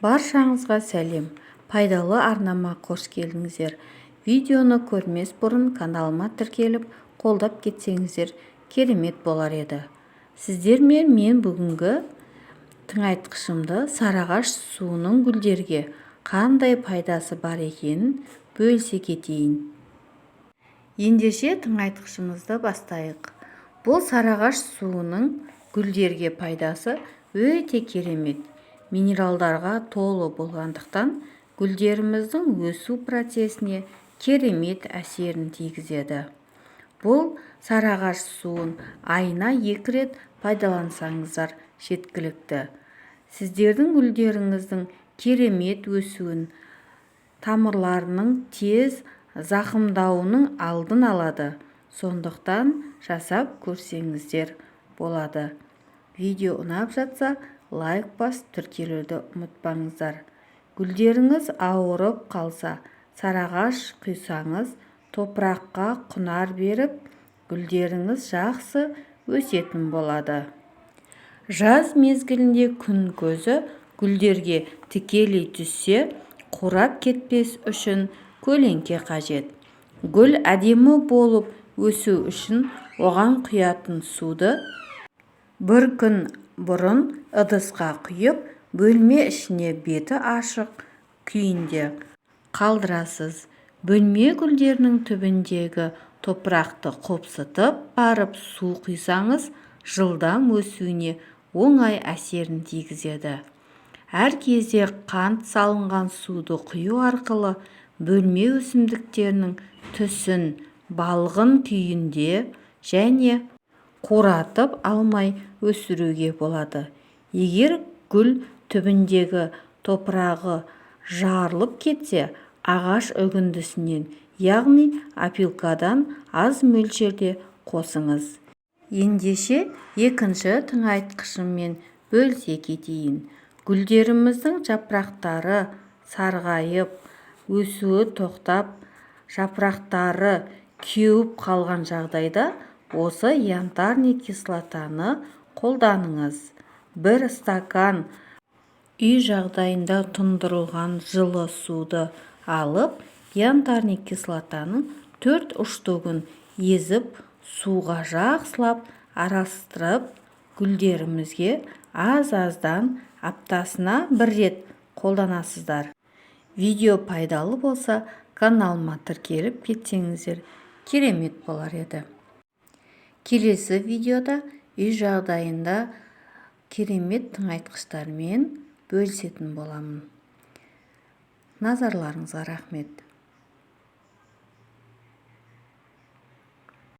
Баршаңызға сәлем! Пайдалы арнама қош келдіңіздер! Видеоны көрмес бұрын каналыма тіркеліп, қолдап кетсеңіздер, керемет болар еді. Сіздермен мен бүгінгі тыңайтқышымды, сарыағаш суының гүлдерге қандай пайдасы бар екенін бөлісе кетейін. Ендеше, тыңайтқышымызды бастайық. Бұл сарыағаш суының гүлдерге пайдасы өте керемет. Минералдарға толы болғандықтан, гүлдеріміздің өсу процесіне керемет әсерін тигізеді. Бұл сарыағаш суын айына екі рет пайдалансаңыздар, жеткілікті. Сіздердің гүлдеріңіздің керемет өсуін, тамырларының тез зақымдауының алдын алады. Сондықтан жасап көрсеңіздер болады. Видео ұнап жатса, лайк басып, тіркелуді ұмытпаңыздар. Гүлдеріңіз ауырып қалса, сарыағаш құйсаңыз, топыраққа құнар беріп, гүлдеріңіз жақсы өсетін болады. Жаз мезгілінде күн көзі гүлдерге тікелей түссе, қурап кетпес үшін көлеңке қажет. Гүл әдемі болып өсу үшін оған құятын суды бір күн бұрын ыдысқа құйып, бөлме ішіне беті ашық күйінде қалдырасыз. Бөлме гүлдерінің түбіндегі топырақты қопсытып барып су құйсаңыз, жылдам өсуіне оңай әсерін тигізеді. Әр кезде қант салынған суды құю арқылы бөлме өсімдіктерінің түсін балғын күйінде және қуратып алмай өсіруге болады. Егер гүл түбіндегі топырағы жарылып кетсе, ағаш үгіндісінен, яғни опилкадан аз мөлшерде қосыңыз. Ендеше, екінші тыңайтқышыммен бөлісе кетейін. Гүлдеріміздің жапырақтары сарғайып, өсуі тоқтап, жапырақтары кеуіп қалған жағдайда осы янтарный кислотаны қолданыңыз. 1 стакан үй жағдайында тұндырылған жылы суды алып, янтарный кислотаның төрт штугін езіп, суға жақсылап араластырып, гүлдерімізге аз-аздан аптасына бір рет қолданасыздар. Видео пайдалы болса, каналыма тіркеліп кетсеңіздер, керемет болар еді. Келесі видеода үй жағдайында керемет тыңайтқыштармен бөлісетін боламын. Назарларыңызға рахмет!